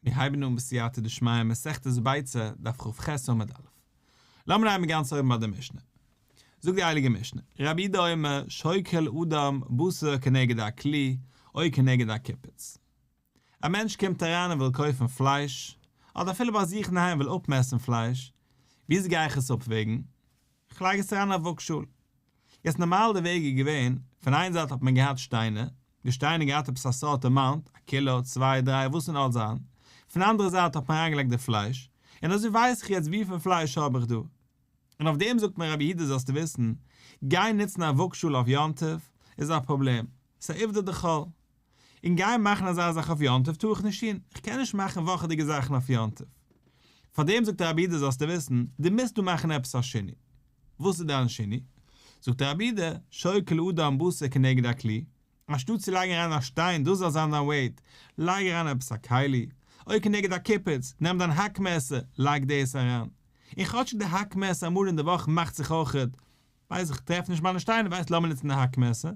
מיר הייבן אן בסייעתא דשמיא מסכת ביצה, דף כ"ח עמוד א'. לאמיר הייבן גאנץ אויבן ביי די משנה. זאגט די הייליגע משנה, רבי יהודה אומר שוקל אדם בשר כנגד הכלי או כנגד הקיפוץ. א מענטש קומט אריין און וויל קויפן פלייש, אדער אפילו ביי זיך אינדערהיים וויל אפמעסן פלייש, וויאזוי גיי איך עס אפוועגן? כ'לייג עס אריין אין א וואגשאל. יעצט נארמאל די וועג איז געווען, פון איין זייט האט מען געהאט שטיינער, די שטיינער געהאט עפעס א סארט amount, א קילא, צוויי, דריי, וואס ס'נאר זיין, פון די אנדערע זייט האט מען אריינגעלייגט די פלייש, און אזוי ווייס איך יעצט וויפיל פלייש האב איך דא. און אויף דעם זאגט מיר רבי יהודה זאלסטו וויסן, גיין נוצן א וואגשאל אויף יום טוב איז א פראבלעם, ס'איז א עובדא דחול. און גיין מאכן אזא זאך אויף יום טוב טאר איך נישט טון, איך קען נישט מאכן וואכעדיגע זאכן אויף יום טוב. פארדעם זאגט רבי יהודה זאלסטו וויסן, דו מוזט דא מאכן עפעס א שינוי. וואס איז דיין שינוי? זאגט רבי יהודה, שוקל אדם בשר כנגד הכלי, אנשטאט צו לייגן אריין א שטיין דאס זאל זיין דיין weight, לייג אריין עפעס א כלי, או כנגד הקיפוץ, נעם דיין האק מעסער, לייג דאס אריין. און כאטשיג די האק מעסער אמאל אין די וואך מאכט זיך אויכעט, ווייס איך טרעף נישט מיינע שטיינער ווייסט לאמיר נוצן די האק מעסער.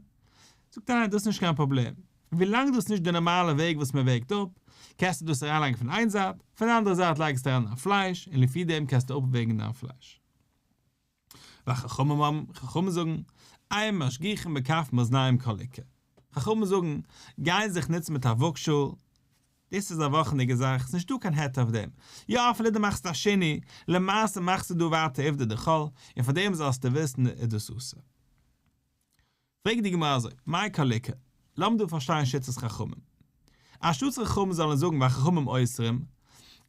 זאגט ער ניין דאס איז נישט קיין פראבלעם, ווילאנג דאס איז נישט די נארמאלע וועג וואס מען וועגט אפ, קענסטו דאס אריינלייגן פון איין זייט, פון די אנדערע זייט לייגסטו אריין דיין פלייש און לפי דעם קענסטו אפוועגן דיין פלייש. וחכמים אומרים, חכמים זאגן, אין משגיחין בכף מאזניים כל עיקר. חכמים זאגן, גיין זיך נוצן מיט א וואגשאל, דאס איז א וואכענדיגע זאך, ס'נישט דא קיין היתר אויף דעם. יא אפילו דו מאכסט א שינוי, למעשה מאכסטו דא ווייטער עובדא דחול, און פאר דעם זאלסטו וויסן איז דאס אסור. פרעגט די גמרא אזוי, מאי כל עיקר? לאמיר דא פארשטיין שיטת חכמים. אנשטאטס חכמים זאלן זאגן וחכמים אוסרים,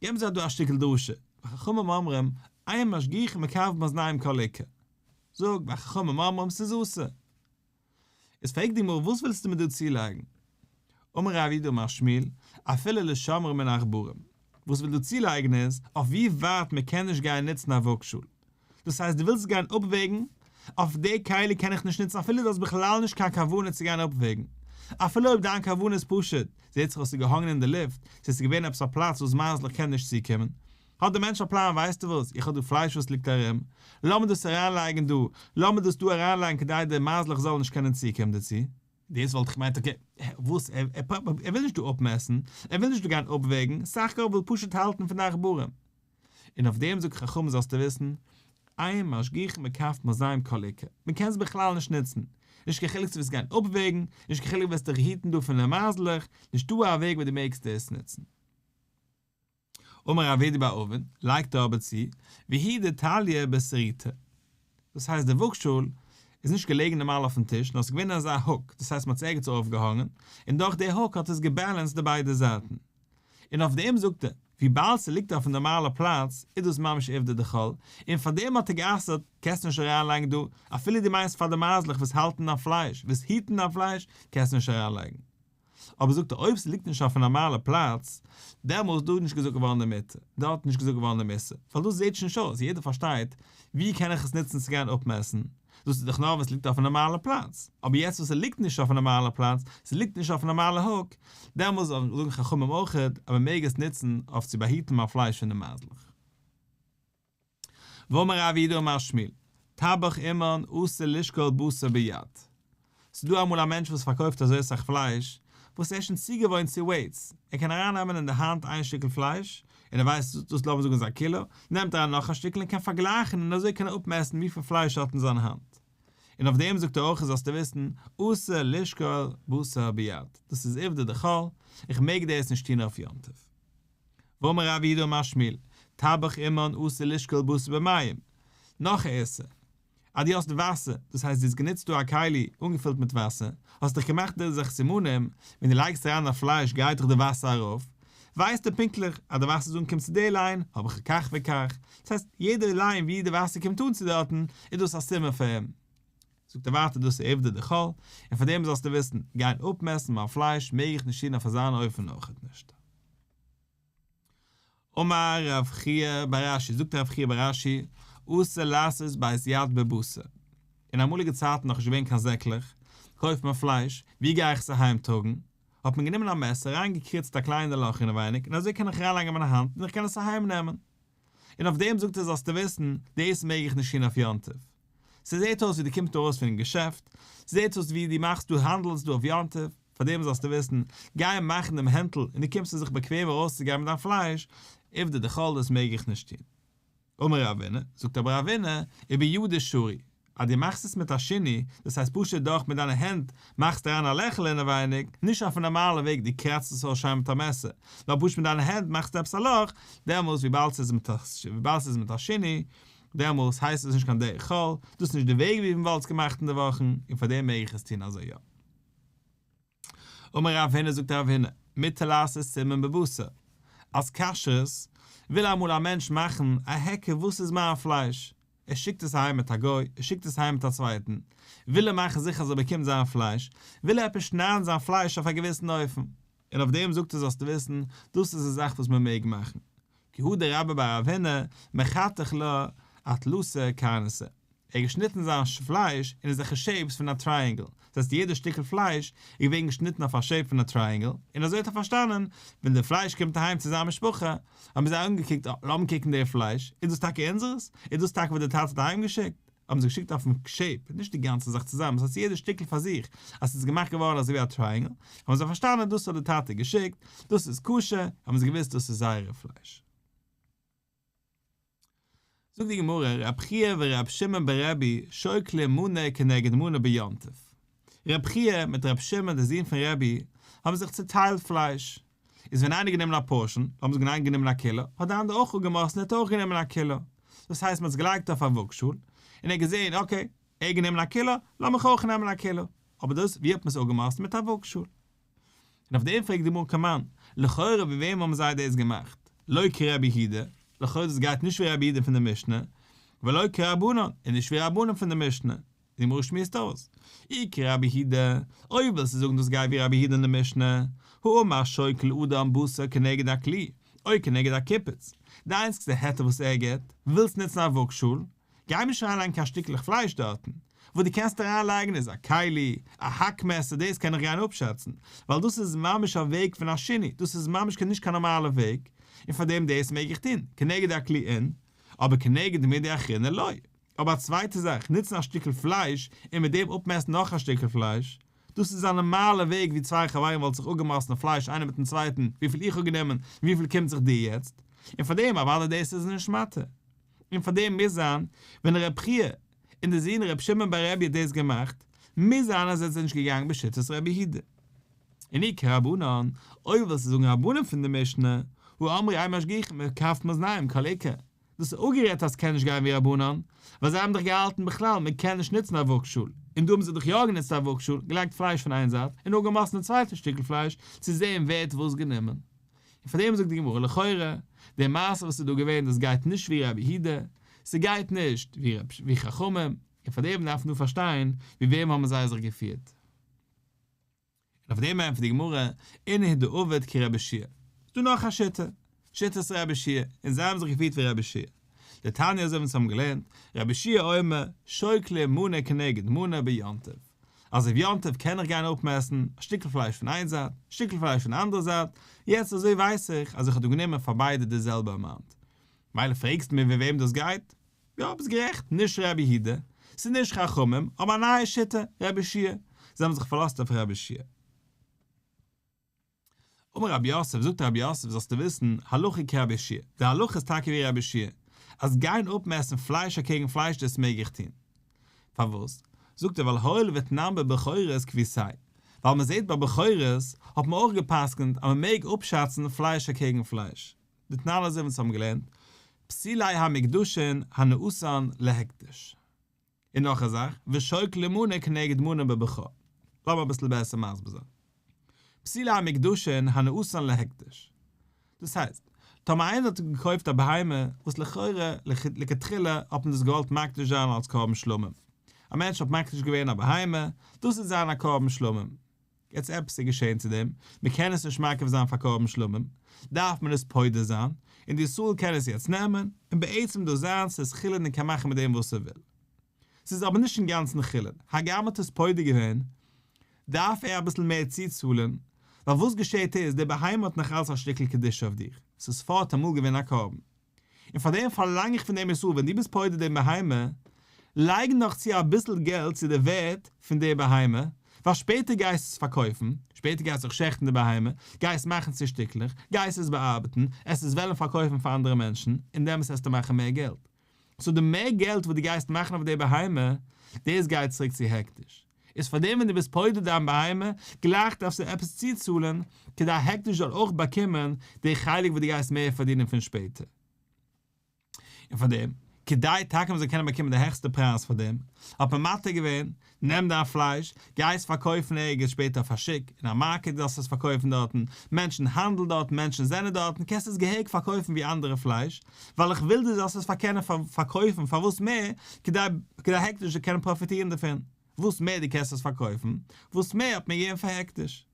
געבן זיי דא א שטיקל דרשה, וחכמים אומרים, אין משגיחין בכף מאזניים כל עיקר. זאג, וחכמים אומרים ס'איז אסור. איז פרעגט די גמרא וואס ווילסטו מיר דא צולייגן? אמר רב יהודה אמר שמואל, אפילו לשומרה מן העכברים. וואס וויל דא צולייגן איז, אויף ווי ווייט מען קען נישט גיין נוצן א וואגשאל. דאס הייסט דו ווילסט גיין אפוועגן, אויף די כלי קען איך נישט נוצן אפילו דו האסט בכלל נישט קיין כוונה צו גיין אפוועגן. אפילו אויב דיין כוונה איז פשוט, זעט זיך אויס ס'איז געהאנגען אין די לופט, צו ס'איז געווען עפעס א פלאץ וואס מייזלעך קענען נישט צוקומען, האט דער מענטש א פלאן, ווייסטו וואס, איך האב דא פלייש וואס ליגט ארום, לאמיר דאס אריינלייגן דא, לאמיר דאס דא אריינלייגן כדי די מייזלעך זאלן נישט קענען צוקומען דערצו. דאס וואלט איך געמיינט okay, וואס, ער וויל נישט דא אפמעסן, ער וויל נישט דא גיין אפוועגן, סך הכל וויל פשוט האלטן פון די עכברים. און אויף דעם זאגט חכמים זאלסטו וויסן, אין משגיחין בכף מאזניים כל עיקר, מען קען עס בכלל נישט נוצן, נישט קיין חילוק צו וועסט גיין אפוועגן, נישט קיין חילוק וועסט דיך היטן דא פון די מייזלעך, נישטא א וועג ווי דו מעגסט דאס נוצן. אמר רב אידי בר אבין, לייגט ער אבער צו, והוא דתליא בשריטה. דאס הייסט די וואגשאל איז נישט געלעגן נארמאל אויפן טיש נאר עס איז געווען אזא hook, דאס הייסט מען האט עס ערגעץ אויפגעהאנגען, און דורך די hook האט עס געבעלענסט די ביידע זייטן. און אויף דעם זאגט ער, וויבאלד ס'ליגט אויפן נארמאלע פלאץ איז דאס ממש עובדא דחול, און פאר דעם האט ער גע'אסר'ט, קענסט נישט אריינלייגן דא, אפילו דו מיינסט פאר די מייזלעך וואס האלטן דיין פלייש, וואס היטן דיין פלייש, קענסטו נישט אריינלייגן. אבער זאגט ער אויב ס'ליגט נישט אויף א נארמאלע פלאץ, דעמאלס דא איז נישט געזאגט געווארן די מותר, דארט איז נישט געזאגט געווארן די איסור, ווייל דאס זעט שוין נישט אויס, יעדער פארשטייט, ווי קען איך עס נוצן צו גיין אפמעסן, דאס איז דאך נאר ווען ס'ליגט אויף א נארמאלע פלאץ, אבער יעצט וואס ס'ליגט נישט אויף א נארמאלע פלאץ, ס'ליגט נישט אויף א נארמאלע hook, דעמאלס זאגן חכמים אויכעט אז מ'מעג עס נוצן אויף צו באהיטן מיין פלייש פון די מייזלעך. ואמר רב יהודה אמר שמואל, טבח אומן אסור לשקול בשר ביד. ס'איז דא אמאל א מענטש וואס פארקויפט אזוי אסאך פלייש, וואס ער איז שוין צוגעוואוינט צו weights, ער קען ארייננעמען אין די האנט איין שטיקל פלייש, און ער ווייסט דאס לאמיר זאגן איז א קילא, נעמט אריין נאך א שטיקל און קען פארגלייכן און אזוי קען ער אפמעסטן וויפיל פלייש ער האט אין זיין האנט. און אויף דעם זאגט ער אויך זאלסטו וויסן, אסור לשקול בשר ביד, דאס איז עובדא דחול, איך מעג דאס נישט טון אויף יום טוב. ואמר רב יהודה אמר שמואל, טבח אומן אסור לשקול בשר במים. נאך א איסור. אז דו האסט וואסער, דאס הייסט דו האסט גענוצט דא א כלי אנגעפילט מיט וואסער, האסט דיך געמאכט די זיך סימנים, ווען דו לייגסט אריין א פלייש גייט דאך די וואסער ארויף, ווייסטו פונקטליך אז די וואסער איז אנגעקומען צו די line, האב איך כך וכך, דאס הייסט יעדע line ווי די וואסער קומט אן צו דארטן, איז דאס א סימן פאר אים. זאגט ער ווייטער דאס איז עובדא דחול, און פאר דעם זאלסטו וויסן, גיין אפמעסטן מיין פלייש מעג איך נישט טון אויף אזאן אופן אויכעט נישט. אמר רב חייא בר אשי, זאגט רב חייא בר אשי, אסור לעשות בית יד בבשר. אין אמאליגע צייטן נאך נישט געווען קיין זעקלעך, קויפט מען פלייש, ווי גיי איך עס אהיים טראגן? האט מען גענומען א מעסער אריין געקריצט א קליינע לאך אינעווייניג און אזוי קען איך אריינלייגן מיין האנט און איך קען עס אהיים נעמען. און אויף דעם זאגט ער זאלסטו וויסן, דאס מעג איך נישט טון אויף יום טוב. ס'זעט אויס ווי דו קומסט ארויס פונעם געשעפט, ס'זעט אויס ווי דו מאכסט דא האנדלסט דא אויף יום טוב. פאר דעם זאלסטו וויסן, גיי מאכן דעם הענטל און דו קומסט זיך באקוועם ארויסצוגיין מיט דיין פלייש, עובדא דחול דאס מעג איך נישט טון. אמר רבינא, זאגט אבער רבינא, ובידא שרי, אז דו מאכסט עס מיט א שינוי, דאס הייסט פשוט דורך מיט דיינע הענט מאכסטו אריין א לעכל אינעווייניג, נישט אויף א נארמאלע וועג דו קראצט עס אויס שיין מיט א מעסער, נאר פשוט מיט דיינע הענט מאכסטו עפעס א לאך, דעמאלס וויבאלד ס'איז מיט א וויבאלד ס'איז מיט א שינוי, דעמאלס הייסט עס נישט קיין דרך חול, דאס איז נישט די וועג ווי מ'וואלט עס געמאכט אין די וואכן, און פארדעם מעג איך עס טון אזוי יא. אמר רב הונא זאגט רב הונא, מותר לעשות סימן בבשר, אז כשרות, וויל אמאל א מענטש מאכן א היכר וואס איז מיין פלייש, ער שיקט עס אהיים מיט א גוי, ער שיקט עס אהיים מיט א צווייטן, וויל ער מאכן זיכער אז ער באקומט זיין פלייש, וויל ער עפעס שניידן זיין פלייש אויף א געוויסן אופן, און אויף דעם זאגט ער זאלסטו וויסן, דאס איז א זאך וואס מען מעג מאכן, כי הא דרבה בר רב הונא מחתך לה אתלתא קרנתא, ער האט געשניטן זיין פלייש אין אזעלכע shapes פון א triangle, דאס הייסט יעדע שטיקל פלייש איז געווען געשניטן אויף א shape פון א triangle, און אזוי האט ער פארשטאנען, ווען די פלייש קומט אהיים צו זיין משפחה, האבן זיי אנגעקוקט, אה, לאמיר קוקן די פלייש, איז דאס טאקע אונזערס? איז דאס טאקע וואס דער טאטע האט אהיים געשיקט? האבן זיי געשיקט אויפן shape, נישט די גאנצע זאך צוזאמען, דאס הייסט יעדע שטיקל פאר זיך, אז ס'איז געמאכט געווארן אזוי ווי א triangle, האבן זיי פארשטאנען דאס האט די טאטע געשיקט, דאס איז כשר, האבן זיי געוואוסט דאס איז זייערע פלייש. זאגט די גמרא, רב חייא ורב שמעון ברבי שוקלים מנה כנגד מנה ביום טוב. רב חייא מיט רב שמעון דער זון פון רבי האבן זיך צוטיילט פלייש. איז ווען איינער גענומען א portion, האבן זיי גענומען גענומען א קילא, האט דער אנדערע אויך אפגעמאסטן און האט אויך גענומען א קילא. דאס הייסט מען האט עס געלייגט אויף א וואגשאל, און ער האט געזען, okay, ער האט גענומען א קילא, לאמיך אויך נעמען א קילא. אבער דאס, ווי האט מען עס אפגעמאסטן? מיט א וואגשאל. און אויף דעם פרעגט די גמרא כמאן, לכאורה ווי וועם האבן זיי דאס געמאכט? לא כרבי יהודה, לכאורה דאס גייט נישט ווי רבי יהודה פון די משנה, ולא כרבנן, און נישט ווי רבנן פון די משנה. די גמרא שמועסט אויס, אי כרבי יהודה, אויב ווילסטו זאגן דאס גייט ווי רבי יהודה אין די משנה, האמר שוקל אדם בשר כנגד הכלי, או כנגד הקיפוד, די איינציגסטע היתר וואס ער גיבט, ווילסט נוצן א וואגשאל, גיי נישט אריינלייגן קיין שטיקלעך פלייש דארטן, וואס דו קענסט אריינלייגן איז א כלי, א האק מעסער דאס קען איך גיין אפשאצן, ווייל דאס איז ממש א וועג פון א שינוי, דאס איז ממש נישט קיין נארמאלע וועג, און פאר דעם דאס מעג איך טון, כנגד הכלי אין, אבער כנגד מידי אחרינא לא. אבער א צווייטע זאך, נוצן א שטיקל פלייש און מיט דעם אפמעסטן נאך א שטיקל פלייש, דאס איז א נארמאלע וועג ווי צוויי חברים וואלט זיך אפגעמאסטן פלייש איינער מיטן צווייטן, וויפיל איך האב גענומען, וויפיל קומט זיך דיר יעצט, און פאר דעם אוודאי דאס איז נישט מתיר. און פאר דעם מוז זיין, ווען ר' חייא און די זון ר' שמעון בר רבי האט דאס געמאכט, מוז זיין אז ער איז נישט געגאנגען בשיטת רבי יהודה. און אי כרבנן, אויב ווילסטו זאגן רבנן פון די משנה, הא אמרי אין משגיחין בכף מאזניים כל עיקר, דאס איז אפגערעדט אז ס'קען נישט גיין ווי רבנן, ווייל זיי האבן דאך געהאלטן בכלל מען קען נישט נוצן א וואגשאל, און דא האבן זיי דאך יא גענוצט א וואגשאל, געלייגט פלייש פון איין זייט, און אפגעמאסטן די צווייטע שטיקל פלייש, צו זען ווער האט וואס גענומען. און פאר דעם זאגט די גמרא לכאורה, די מעשה וואס איז דא געווען דאס גייט נישט ווי רבי יהודה, ס'גייט נישט ווי חכמים, און פאר דעם דארף מען דא פארשטיין ווי וועם האבן זיי זיך געפירט. און אויף דעם ענטפערט די גמרא, אינהו דעבוד כרבי יהושע ס'דא נאך א שיטה, שיטת רבי יהושע און זיי האבן זיך געפירט ווי רבי יהושע דתניא אזוי ווי אונז האבן געלערנט, רבי יהושע אומר, שוקלים מנה כנגד מנה ביום טוב. אז אויף יום טוב קען איך גיין אפמעסן א שטיקל פלייש פון איין זייט, א שטיקל פלייש פון די אנדערע זייט, יעצט אזוי ווייס איך אז איך האב דא גענומען פאר ביידע די זעלבע amount. מילא פרעגסטו מיר ווי וועם דאס גייט? יא ביסט גערעכט, נישט רבי יהודה, ס'איז נישט חכמים, אבער א נייע שיטה, רבי יהושע זיי האבן זיך פארלאזט אויף רבי יהושע אמר רב יוסף, זאגט רב יוסף, זאלסטו וויסן, הלכה כרבי יהושע די הלכה איז טאקע ווי רבי יהושע אז גיין אפמעסן פלייש אקעגן פלייש דאס מעג איך טון. פארוואס? זאגט ער ווייל הואיל ותנן בבכורות כוותיה, ווייל מען זעט ביי בכורות האט מען אויך גע'פסק'נט אז מען מעג אפשאצן פלייש אקעגן פלייש, דתנן אזוי ווי אונז האבן געלערנט, פסולי המוקדשין הנאתן להקדש. און נאך א זאך, ושוקלים מנה כנגד מנה בבכור. לאמיר אביסל בעסער מסביר זיין. פסולי המוקדשין הנאתן להקדש. דאס הייסט, טאמער איינער האט געקויפט א בהמה וואס לכאורה לכתחילה האט מען דאס געוואלט מקדיש זיין אלס קרבן שלמים. א מענטש האט מקדיש געווען א בהמה, דאס וועט זיין א קרבן שלמים. יעצט עפעס איז געשען צו דעם, מען קען עס נישט מקריב זיין פאר קרבן שלמים, דארף מען עס פודה זיין, און די ישראל קען עס יעצט נעמען, און בעצם דאס זיין ס'איז חולין און קען מאכן מיט דעם וואס ער וויל. ס'איז אבער נישט אינגאנצן חולין, הגם האט עס פודה געווען, דארף ער אביסל מער צוצאלן, ווייל וואס געשעט איז, די בהמה האט נאך אלץ א שטיקל קדושה אויף דיך, ס'איז פארט אמאל געווען א קרבן. און פאר דעם פארלאנג איך פון דעם ישראל, ווען דו ביסט פודה דעם בהמה, לייג נאך צו אביסל געלט צו די ווערט פון די בהמה, ווייל שפעטער גייסטו עס פארקויפן, שפעטער גייסטו אויך שעכטן די בהמה, גייסט מאכן צו שטיקלעך, גייסט עס באארבעטן, עסט עס וועלן פארקויפן פאר אנדערע מענטשן, און דעמאלס העסטו מאכן מער געלט. סאו די מער געלט וואס דו גייסט מאכן אויף די בהמה, דאס גייט צוריק צו הקדש. איז פארדעם ווען דו ביסט פודה דיין בהמה, גלייך דארפסטו עפעס צוצאלן, כדי הקדש זאל אויך באקומען די חלק וואס דו גייסט מער פארדינען פון שפעטער. און פאר דעם, כדי טאקע מ'זאל קענען באקומען די העכסטע פרייז פאר דעם, האט מען מתיר געווען, נעם דיין פלייש, גיי עס פארקויפן ערגעץ שפעטער אויף א שוק, אין א מארקעט זאלסטו עס פארקויפן דארטן, מענטשן האנדלן דארטן, מענטשן זענען דארטן, קענסט עס געהעריג פארקויפן ווי אנדערע פלייש, ווייל איך וויל דו זאלסט עס פארקענען פארקויפן פאר וואס מער, כדי כדי הקדש זאל קענען פראפיטירן דערפון, וואס מער דו קענסט עס פארקויפן, וואס מער האט מען געגעבן פאר הקדש.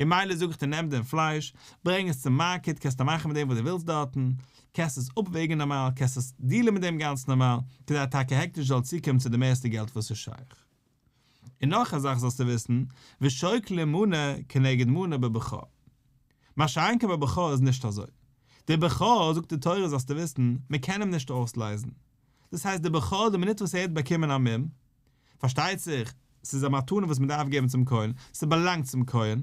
און מילא זאג איך דיר נעם דעם פלייש, ברענג עס צום מארקעט, קענסטו מאכן מיט דעם וואס דו ווילסט דארטן, קענסט עס אפוועגן נארמאל, קענסט עס דילען מיט דעם גאנץ נארמאל, כדי טאקע הקדש זאל צוקומען צו די מערסטע געלט וואס איז שייך. און נאך א זאך זאלסטו וויסן, ושוקלין מנה כנגד מנה בבכור. מה שאין כן ביי בכור איז נישט אזוי. דער בכור, זאגט די תורה זאלסטו וויסן, מען קען אים נישט אויסלייזן. דאס הייסט דער בכור די מינוט וואס ער האט באקומען א מום, פארשטייט זיך, ס'איז א מתנה וואס מען דארף געבן צום כהן, ס'באלאנגט צום כהן,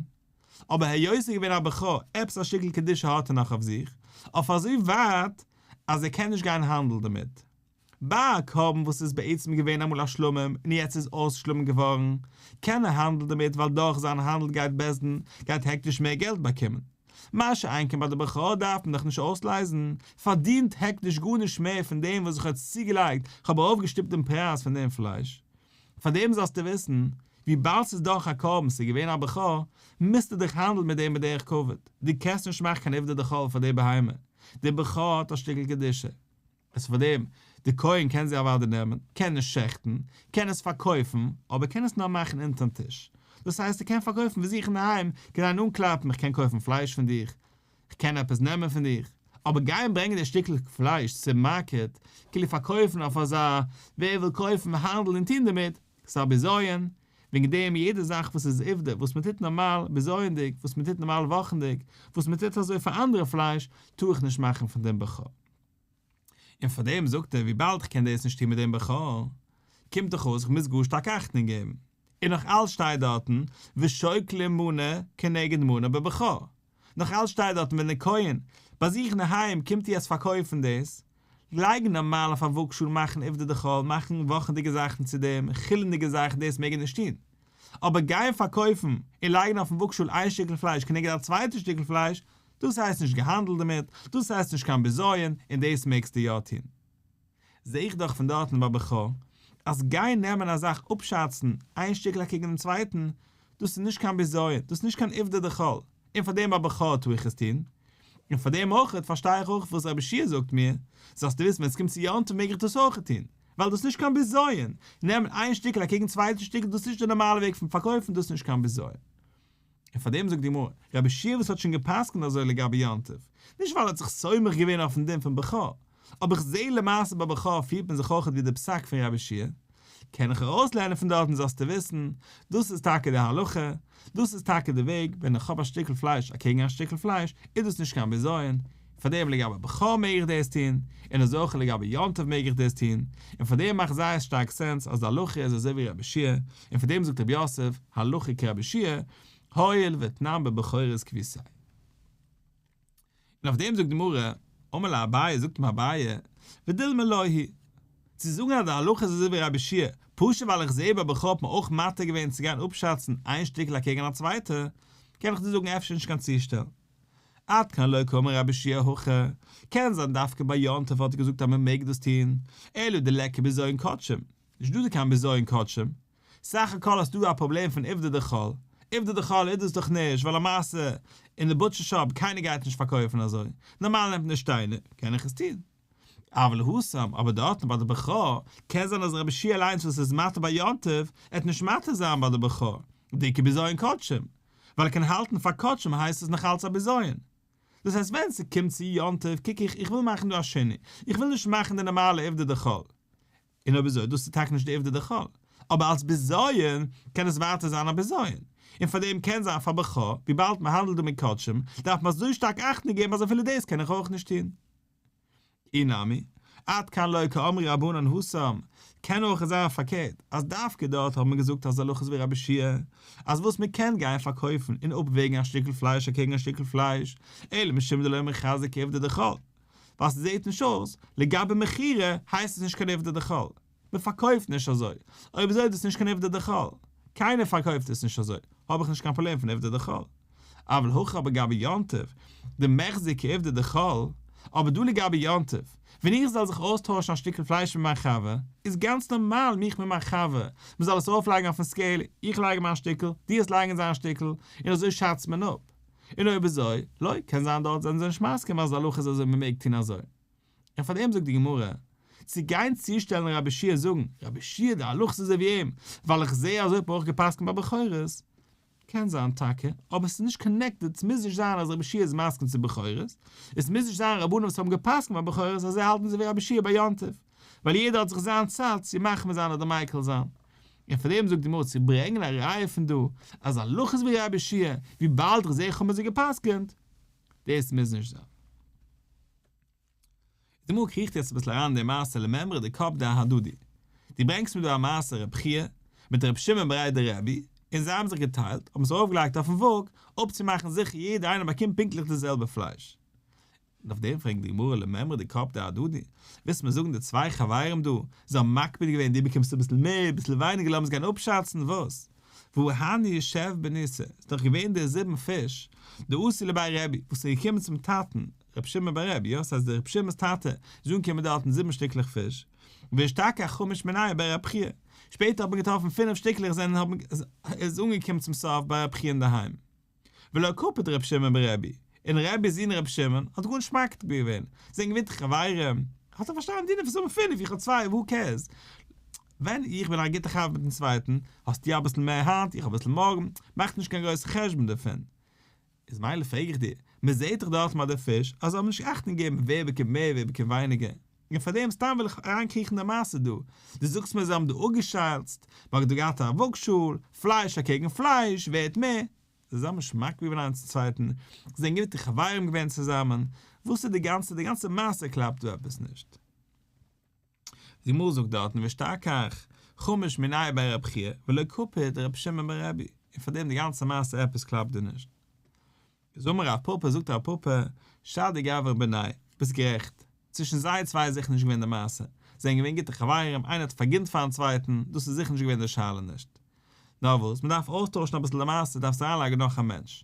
אבער היות ס'איז געווען א בכור, עפעס א שטיקל קדושה האט ער נאך אויף זיך, אויף אזוי ווייט אז ער קען נישט גיין האנדלן דערמיט. ביי א קרבן וואס איז בעצם געווען אמאל א שלמים און יעצט איז אויס שלמים געווארן, קען ער האנדלן דערמיט ווייל דורך זיין האנדל גייט בית דין גייט הקדש מער געלט באקומען. מה שאין כן ביי די בכור דארף מען דאך נישט אויסלייזן, פארדינט הקדש גארנישט מער פון דעם וואס איך האב צוגעלייגט, כ'האב ארויפגעשטופט דעם פרייז פון דעם פלייש. פאר דעם זאלסטו וויסן, וויבאלד ס'איז דאך א קרבן, ס'איז געווען א בכור, מוזטו דיך האנדלן מיט דעם בדרך כבוד, דו קענסט נישט מאכן קיין עובדא דחול פאר די בהמה, די בכור האט א שטיקל קדושה, איז פאר דעם, די כהן קען זי אוודאי נעמען, קען עס שעכטן, קען עס פארקויפן, אבער קען עס נאר מאכן אונטערן טיש. דאס הייסט ער קען פארקויפן פאר זיך אינדערהיים, קען איינער אנקלאפן איך קען קויפן פלייש פון דיך, איך קען עפעס נעמען פון דיך, אבער גיין ברענגען די שטיקל פלייש צום מארקעט, כאילו פארקויפן אויף אזא ווער וויל קויפן האנדל און טון דערמיט, ס'איז א בזיון, וועגן דעם יעדע זאך וואס איז עובדא וואס מען טוט נארמאל בזיונ'דיג, וואס מען טוט נארמאל וואכנדיג, וואס מען טוט אזוי פאר אנדערע פלייש, טאר איך נישט מאכן פון דעם בכור. און פאר דעם זאגט ער וויבאלד איך קען דאס נישט טון מיט דעם בכור, קומט דאך אויס איך מוז גאר שטארק אכטונג געבן. און נאך אלץ שטייט דארטן ושוקלים מנה כנגד מנה בבכור. נאך אלץ שטייט דארטן ווען דער כהן ביי זיך אינדערהיים קומט יעצט פארקויפן דאס, לייגן נארמאל אויף א וואגשאל מאכן עובדא דחול מאכן וואכענדיגע זאכן צו דעם, חולין'דיגע זאכן דאס מעג ער נישט טון. אבער גיין פארקויפן און לייגן אויפן וואגשאל איין שטיקל פלייש כנגד א צווייטע שטיקל פלייש, דאס הייסט נישט געהאנדלט דערמיט, דאס הייסט נישט קיין בזיון, און דאס מעגסטו יא טון. זע איך דאך פון דארטן ביי בכור, אז גיין נעמען א זאך אפשאצן איין שטיקל אקעגן דעם צווייטן, דאס איז נישט קיין בזיון, דאס איז נישט קיין עובדא דחול, און פאר דעם ביי בכור טאר איך עס טון. און פאר דעם אויך פארשטיי איך אויך וואס רבי יהושע זאגט מיר, זאלסטו וויסן ווען עס קומט צו יום טוב מעג איך דאס אויך טון, ווייל דאס איז נישט קיין בזיון, נעמען איין שטיקל אקעגן צווייטן שטיקל דאס איז נישט די נארמאלע וועג פון פארקויפן, דאס איז נישט קיין בזיון. און פאר דעם זאגט די גמרא, רבי יהושע וואס האט שוין גע'פסק'נט אזוי לגבי יום טוב, נישט ווייל ער האט זיך סומך געווען אויפן דין פון בכור, אבער איך זעה למעשה ביי בכור פירט מען זיך אויכעט ווי די פסק פון רבי יהושע, קען איך ארויסלערנען פון דארטן זאלסטו וויסן, דאס איז טאקע די הלכה, דאס איז טאקע די וועג, ווען איך האב א שטיקל פלייש אקעגן א שטיקל פלייש, איז דאס נישט קיין בזיון, פאר דעם לגבי בכור מעג איך דאס טון, און אזוי אויך לגבי יום טוב מעג איך דאס טון, און פאר דעם מאכט זייער שטארק sense אז די הלכה איז אזוי ווי רבי יהושע, און פאר דעם זאגט רב יוסף, הלכה כרבי יהושע, הואיל ותנן בבכורות כוותיה. און אויף דעם זאגט די גמרא, אמר ליה אביי, זאגט אים אביי, ודילמא לא היא. צו זאגן אז די הלכה איז אזוי ווי רבי יהושע, פשוט ווייל איך זעה ביי בכור האט מען אויך מתיר געווען צו גיין אפשאצן איין שטיקל אקעגן א צווייטע, קען איך דיר זאגן אפשר נישט קיין צושטעל. עד כאן לא קאמר רבי יהושע הכא, קען זיין דווקא ביי יום טוב האט ער געזאגט אז מען מעג דאס טון, אלא דליכא בזיון קדשים, נישט דא דא קיין בזיון קדשים, סך הכל האסטו דא א פראבלעם פון עובדא דחול, עובדא דחול איז דאס דאך נישט ווייל למעשה אין די butcher shop קיינער גייט נישט פארקויפן אזוי, נארמאל נעמט מען די שטיינער, קען איך עס טון. אבל התם, אבער דארטן ביי די בכור, קען זיין אז רבי יהושע אליינס וואס איז מתיר ביי יום טוב, עט נישט מתיר זיין ביי די בכור, דאיכא בזיון קדשים, ווייל ער קען האלטן פאר קדשים הייסט עס נאך אלץ א בזיון. דאס הייסט ווען ס'קומט צו יום טוב קוק איך, איך וויל מאכן דא א שינוי, איך וויל נישט מאכן די נארמאלע עובדא דחול, און אויב אזוי דאס איז טאקע נישט די עובדא דחול, אבער אלס בזיון קען עס ווייטער זיין א בזיון, און פאר דעם קען זיין פאר בכור, וויבאלד מ'האנדלט דא מיט קדשים, דארף מען אזוי שטארק אכטונג געבן אז אפילו דאס קען איך אויך נישט טון. אי נמי, עד כאן לא קאמרי רבנן התם, קען אויך זיין פארקערט, אז דווקא דארט האט מען געזאגט אז הלכה איז ווי רבי יהושע אז וואס מען קען גיין פארקויפן און אפוועגן א שטיקל פלייש אקעגן א שטיקל פלייש, אלא משום דלא מיחזי כעובדא דחול. ווייל ס'זעט נישט אויס, לגבי מכירה הייסט עס נישט קיין עובדא דחול. מען פארקויפט נישט אזוי. אויב אזוי איז דאס נישט קיין עובדא דחול. קיינער פארקויפט עס נישט אזוי, האב איך נישט קיין פראבלעם פון עובדא דחול. אבל הכא אבער גבי יום טוב, דמיחזי כעובדא דחול, אבער דא לגבי יום טוב, ווען איך זאל זיך אויסטוישן א שטיקל פלייש מיט מיין חבר, איז גאנץ נארמאל מיך מיט מיין חבר, מען זאל עס ארויפלייגן אויפן scale, איך לייג מיין שטיקל, דו וועסט לייגן זיין שטיקל, און אזוי שאצט מען אפ. און אויב אזוי, לא, קען זיין דארט זענען זיי נישט מסכים אז די הלכה איז אזוי מען מעג טון אזוי. און פאר דעם זאגט די גמרא, צו גיין צושטעלן רבי יהושע זאגן, רבי יהושע די הלכה איז אזוי ווי אים, ווייל איך זע אזוי האט מען אויך גע'פסק'נט ביי בכורות, קען זיין טאקע, אבער ס'איז נישט connected, ס'מוז נישט זיין אז רבי יהושע איז מסכים צו בכורות, עס מוז נישט זיין רבנים וואס האבן גע'פסק'נט ביי בכורות אז זיי האלטן אזוי ווי רבי יהושע ביי יום טוב, ווייל יעדער האט זיך זיין צד צו מחמיר זיין אדער מיקל זיין. און פאר דעם זאגט די גמרא צו ברענגען א ראיה פון דא אז הלכה איז ווי רבי יהושע, וויבאלד איך זע איך האב אזוי גע'פסק'נט, דאס מוז נישט זיין. די גמרא קריכט יעצט אביסל אריין אין די מעשה למימרא דקפדי אהדדי. דו ברענגסט מיר דא א מעשה רב חייא מיט רב שמעון בריה דרבי, און זיי האבן זיך געטיילט, האבן עס ארויפגעלייגט אויפן וואג, אפצומאכן זיכער יעדער איינער באקומט פונקטליך די זעלבע פלייש. און אויף דעם פרעגט די גמרא למימרא דקפדי אהדדי, ווילסט מיר זאגן די צוויי חברים דא, זיי האבן מקפיד געווען דו באקומסט אביסל מער אביסל ווייניגער לאמיר עס גיין אפשאצן, וואס? והא הני שב בניסא, ס'איז דאך געווען די זיבן פיש, דאתו לבי רבי, וואס איז געקומען צום טאטן, רבי שמעון בר רבי, יא, ס'הייסט דער רבי שמעון'ס טאטע איז אנגעקומען דארטן זיבן שטיקלעך פיש, ואשתכח חמש מינייהו בי רב חייא, שפעטער האט מען געטראפן פינף שטיקלעך זענען האבן איז אנגעקומען צום סוף ביי רב חייא אינדערהיים. ולא קפיד רבי שמעון ברבי, און רבי'ס זון רבי שמעון האט גארנישט מקפיד געווען, זיי זענען געווען חברים, האט ער פארשטאנען דו דארפסט האבן פינף איך האב צוויי who cares, ווען איך בין א גוטע חבר מיטן צווייטן, האסטו אביסל מער היינט איך אביסל מארגן, מאכט נישט קיין גרויסע חשבון דערפון. איז מילא פרעג איך דיר, מען זעט דאך דארט ביי די פיש אז זיי האבן נישט אכטונג געגעבן ווער באקומט מער ווער באקומט ווייניגער, און פארדעם סתם וויל איך אריינקריכן די מעשה דא, דו זאגסט מיר זיי האבן דא אפגעשאצט, מען האט דא געהאט א וואגשאל, פלייש אקעגן פלייש, ווער האט מער? זיי האבן נישט מקפיד געווען איינס צום צווייטן, זיי זענען גוטע חברים געווען צוזאמען, וואס איז די גאנצע, די גאנצע מעשה קלאפט דא עפעס נישט. די גמרא זאגט דארטן ואשתכח חמש מינייהו בי רב חייא ולא קפיד רבי שמעון ברבי, און פאר דעם די גאנצע מעשה עפעס קלאפט דא נישט. איז אמר רב פפא זאגט רב פפא שדי גברא בינייהו, ביסט גערעכט, צווישן זיי צוויי איז זיכער נישט געווען די מעשה, זיי זענען געווען גוטע חברים, איינער האט פארגינט פארן צווייטן, דאס איז זיכער נישט געווען די שאלה נישט. נאר וואס, מ'דארף אויסטוישן אביסל די מעשה, דארפסט אריינלייגן נאך א מענטש.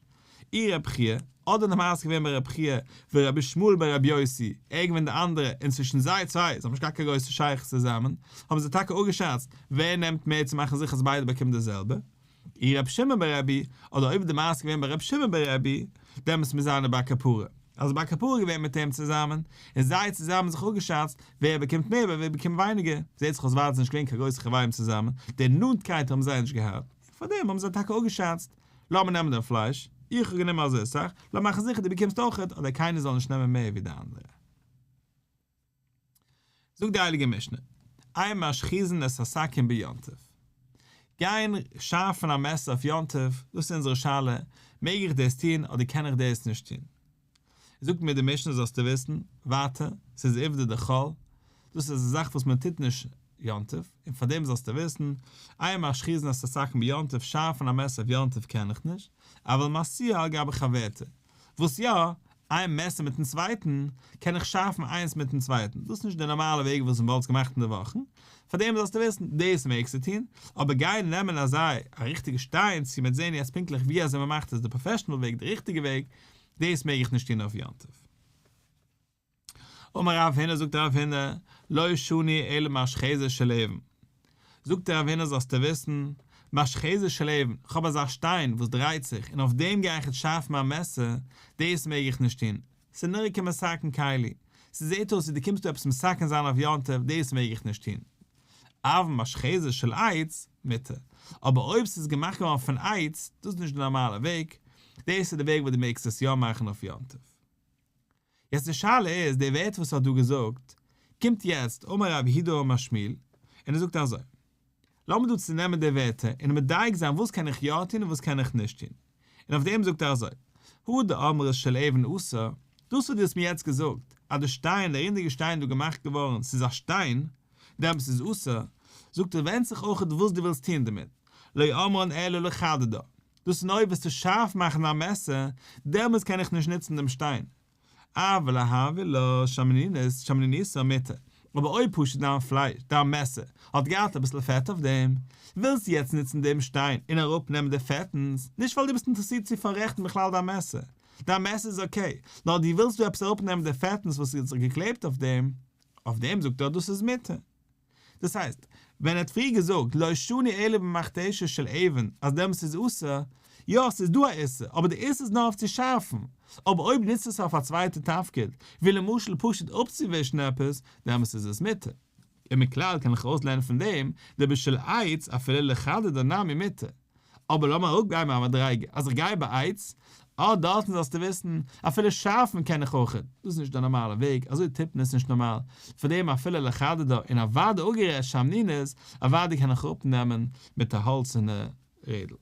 אי רב חייא, אדער די מעשה געווען ביי רב חייא ורבי ישמעאל בר רבי יוסי, ער געווען די אנדערע, און צווישן זיי צוויי, זיי האבן נישט געהאט קיין גרויסע שייכות צוזאמען, האבן זיי טאקע אפגעשאצט ווער נעמט מער צו מאכן זיכער אז ביידע באקומען די זעלבע. אי רבי שמעון ברבי, אדער אויב די מעשה געווען ביי רבי שמעון ברבי, דעמאלטס מוז זיין די בר קפרא. אז בר קפרא געווען מיט אים צוזאמען, און זיי צוזאמען זיך אפגעשאצט ווער באקומט מער ווער באקומט ווייניגער, זעט זיך אויס ווייל זיי נישט געווען קיין גרויסע חברים צוזאמען, די נאנטקייט האבן זיי נישט געהאט, און פארדעם האבן זיי טאקע אפגעשאצט, לאמיר נעמען דעם פלייש, איך האב גענומען אזוי סאך, לאמיר מאכן זיכער דו באקומסט אויכעט, אדער קיינער זאל נישט נעמען מער ווי די אנדערע. זאגט די הייליגע משנה, אין משחיזין את הסכין ביום טוב. גיין שארפן א מעסער אויף יום טוב, דאס איז אונזערע שאלה, מעג איך דאס טון אדער קען איך דאס נישט טון? זאגט מיר די משנה זאלסטו וויסן, ווייטער, ס'איז עובדא דחול, דאס איז א זאך וואס מען טוט נישט יום טוב, און פאר דעם זאלסטו וויסן, אין משחיזין את הסכין ביום טוב, שארפן א מעסער אויף יום טוב קען איך נישט, אבל משיאה על גבי חברתה, וואס יא, איין מעסער מיטן צווייטן, קען איך שארפן איינס מיטן צווייטן, דאס איז נישט די נארמאלע וועג וואס מען וואלט עס געמאכט אין די וואכן, פאר דעם זאלסטו וויסן, דאס מעגסטו טון, אבער גיין נעמען אזא א ריכטיגע שטיין צו מ'וועט זען יעצט פונקטליך ווי אזוי מען מאכט עס די professional וועג די ריכטיגע וועג, דאס מעג איך נישט טון אויף יום טוב. אמר רב הונא זאגט רב הונא, לא שנו אלא משחזת של אבן. זאגט רב הונא זאלסטו וויסן, משחזת של אבן, כ'האב אזא שטיין וואס דרייט זיך און אויף דעם גיי איך יעצט שארפן מיין מעסער, דאס מעג איך נישט טון, ס'נראה כמתקן כלי, ס'זעט אויס ווי דו קומסט דא עפעס מתקן זיין אויף יום טוב, דאס מעג איך נישט טון. אבל משחזת של עץ, מותר. אבער אויב ס'איז געמאכט געווארן פון עץ, דאס איז נישט די נארמאלע וועג, דאס איז די וועג וואס דו מעגסט עס יא מאכן אויף יום טוב. יעצט די שאלה איז, די ווערטער וואס ער האט דא געזאגט, קומט יעצט אמר רב יהודה אמר שמואל, און ער זאגט אזוי, לאמיר דא צונעמען די ווערטער און מדייק זיין וואס קען איך יא טון און וואס קען איך נישט טון. און אויף דעם זאגט ער אזוי, הא דאמרת של אבן אסור, דאס וואס דו האסט מיר יעצט געזאגט, אז די שטיין, די רינדיגע שטיין איז דא געמאכט געווארן, ס'איז א שטיין, דעמאלטס איז אסור, זאגט ער ווענדט זיך אויכעט וואס דו ווילסט טון דערמיט, לא אמרן אלא לחדדה, דאס איז נאר אויב וועסטו שארף מאכן דיין מעסער, דעמאלטס קען איך נישט נוצן דעם שטיין. אבל להביא לה שמנונית שמנוניתה מותר, אבער אויב פשוט דיין פלייש, דיין מעסער, האט געהאט אביסל פעט אויף דעם, ווילסטו יעצט נוצן דעם שטיין און אראפ נעמען די פעטנס, נישט ווייל דו ביסט אינטערעסירט צו פאררעכטן בכלל דיין מעסער, דיין מעסער איז okay, נאר דו ווילסט דא עפעס אראפ נעמען די פעטנס וואס האט זיך געקלעבט אויף דעם, אויף דעם זאגט ער דאס איז מותר. דאס הייסט, ווען ער האט פריער געזאגט לא שנו אלא במכתשת של אבן אז דעמאלטס איז אסור, יא ס'איז דא א איסור, אבער די איסור איז נאר אויף צו שארפן, אבער אויב נוצט עס אויף א צווייטע תפקיד, ווי למשל פשוט אפצואווישן עפעס, דעמאלטס איז עס מותר. און מכלל קען איך ארויסלערנען פון דעם, דבשל עץ אפילו לחדדה נמי מותר. אבער לאמיר אראפגיין א מדריגה, אז איך גיי ביי עץ, אה דארטן זאלסטו וויסן, אפילו שארפן קען איך אויכעט, דאס איז נישט די נארמאלע וועג, אזוי טוט מען עס נישט נארמאל, פאר דעם אפילו לחדדה און אוודאי אפגערעדט שמנונית, אוודאי קען איך אראפנעמען מיט א האלצערנע רעדל.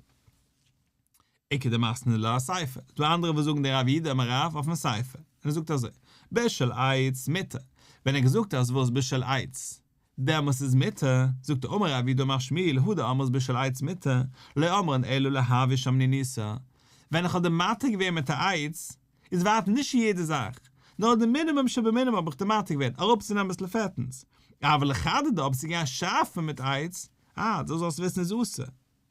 איכא דמתני לה אסיפא, ס'דא אנדערע וואס זאגן דער רב יהודה אמר רב אויפן סיפא, און ער זאגט אזוי, בשל עץ מותר, ווען ער האט געזאגט אז וואס בשל עץ, דעמאלס איז מותר, זאגט ער אמר רב יהודה אמר שמואל הא דאמרת בשל עץ מותר, לא אמרן אלא להביא שמנוניתה, ווען איך האב דיר מתיר געווען מיט א עץ, איז ווייטער נישט יעדע זאך, נאר די מינימום שבמינימום האב איך דיר מתיר געווען, אראפצונעמען אביסל פעטנס, אבל לחדדה אבער צו גיין שארפן מיט עץ, אה, דאס זאלסטו וויסן איז אסור.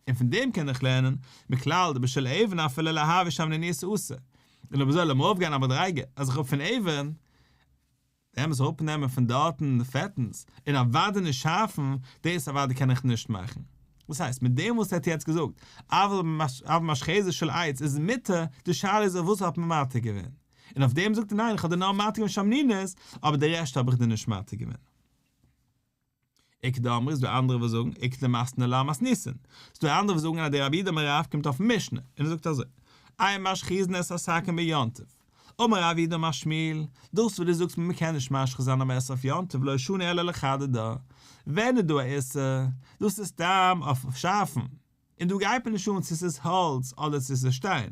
און פון דעם קען איך לערנען, מכלל דבשל אבן אפילו להביא שמנוניתה אסור, און אויב אזוי לאמיר ארויפגיין א מדריגה, אז איך האב פון אבן, דעמאלס אראפנעמען פון דארטן די פעטנס, און אוודאי נישט שארפן, דאס אוודאי קען איך נישט מאכן. דאס הייסט, מיט דעם וואס ער האט יעצט געזאגט, אבל משחזת של עץ איז מותר, די שאלה איז אויף וואס האט מען מתיר געווען. און אויף דעם זאגט ער ניין איך האב דיר נאר מתיר געווען שמנונית, אבער די רעשט האב איך דיר נישט מתיר געווען. איכא דאמרי איז דא אנדערע וואס זאגן איכא דמתני לה אמתניתין, ס'איז דא אנדערע וואס זאגן אז דער רב יהודה אמר רב קומט אויפן משנה און ער זאגט אזוי, אין משחיזין את הסכין ביום טוב, אמר רב יהודה אמר שמואל, דאס וואס דו זאגסט מיר מ'קען נישט משחיז זיין א מעסער אויף יום טוב לא שנו אלא לחדדה, ווען איז דא א איסור? דאס איז סתם אויף שארפן, און דא גייט מיר נישט אן צו ס'איז האלץ אדער צו ס'איז שטיין.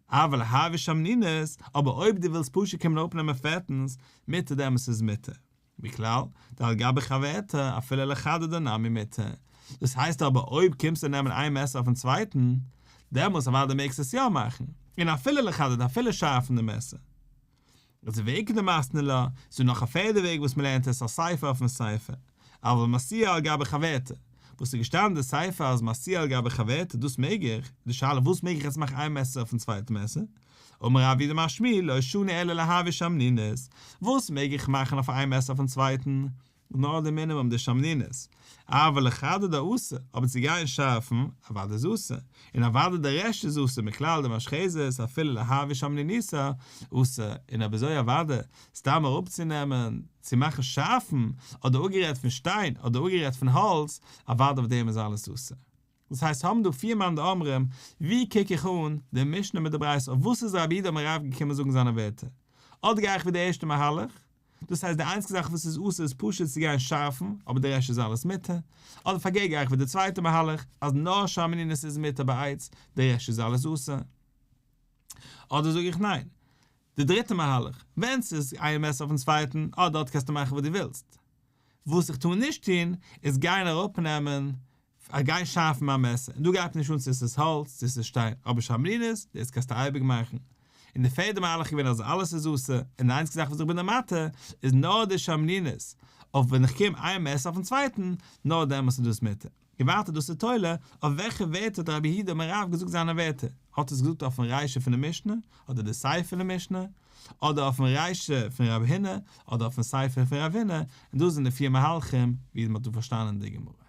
אבל להביא שמנונית, אבער אויב דו ווילסט פשוט קומען אראפנעמען פעטנס, מותר דעמאלס איז מותר. מכלל, דעל גבי חברתה, אפילו לחדדה נמי מותר. דאס הייסט אבער אויב קומסטו נעמען איין מעסער אויפן צווייטן, דעמאלס אוודאי מעגסטו עס יא מאכן, און אפילו לחדדה אפילו שארפן די מעסער. איז ואיכא דמתני לה, ס'דא נאך א פערדע וועג וואס מ'לערנט עס אסיפא אויפן סיפא, אבל משיאה על גבי חברתה, וואס איז געשטאנען די סיפא אז משיאה על גבי חברתה דאס מעג איך, די שאלה וואס מעג איך יעצט מאכן איין מעסער אויפן צווייטן מעסער, אמר רב יהודה אמר שמואל לא שנו אלא להביא שמנונית, וואס מעג איך מאכן אויף איין מעסער אויפן צווייטן? נאר די מינימום די שמנונית, אבל לחדדה אסור, אבער צו גיין שארפן, אוודאי איז אסור, און אוודאי די רעשט איז אסור מכלל דמשחזת אפילו להביא שמנוניתה אסור, און אויב אזוי אוודאי סתם אראפצונעמען צו מאכן שארפן, אדער אפגערעדט פון שטיין אדער אפגערעדט פון האלץ, אוודאי אויף דעם איז אלעס אסור. דאס הייסט האבן דא פיר מאן דאמרים, ווי קוק איך אן די משנה מיט די ברייתא אויף וואס איז רב יהודה אמר רב געקומען זאגן זיינע ווערטער? אדער גיי איך ווי די ערשטע מהלך, דאס הייסט די איינציגע זאך וואס איז אסור איז פשוט צו גיין שארפן, אבער די רעשט איז אלעס מותר, אדער פארקערט גיי איך ווי די צווייטע מהלך, אז נאר שמנונית איז מותר בעץ, די רעשט איז אלעס אסור. אדער זאג איך ניין, די דריטע מהלך, ווען ס'איז איין מעסער אויפן צווייטן, אה דארט קענסטו מאכן וואס דו ווילסט. וואס איך טאר נישט טון, איז גיין אראפנעמען א גיין שארפן מיין מעסער, און דא גייט נישט אן צו עס איז האלץ צו עס איז שטיין, אבער שמנונית, דאס קענסטו אייביג מאכן. און די פערדע מהלך איז געווען אז אלעס איז אסור, און די איינציגע זאך וואס איך בין דיר מתיר, איז נאר די שמנונית, אויף ווען איך קום איין מעסער אויפן צווייטן, נאר דעמאלס איז דאס מותר. און ווייטער דאס איז תולה, אויף וועלכע ווערטער האט רב יהודה אמר רב געזאגט זיינע ווערטער, האט ער עס געזאגט אויפן רישא פון די משנה, אדער די סיפא פון די משנה, אדער אויפן רישא פון רב הונא, אדער אויפן סיפא פון רב הונא, און דאס זענען די פיר מהלכים ווי מען האט דא פארשטאנען די גמרא.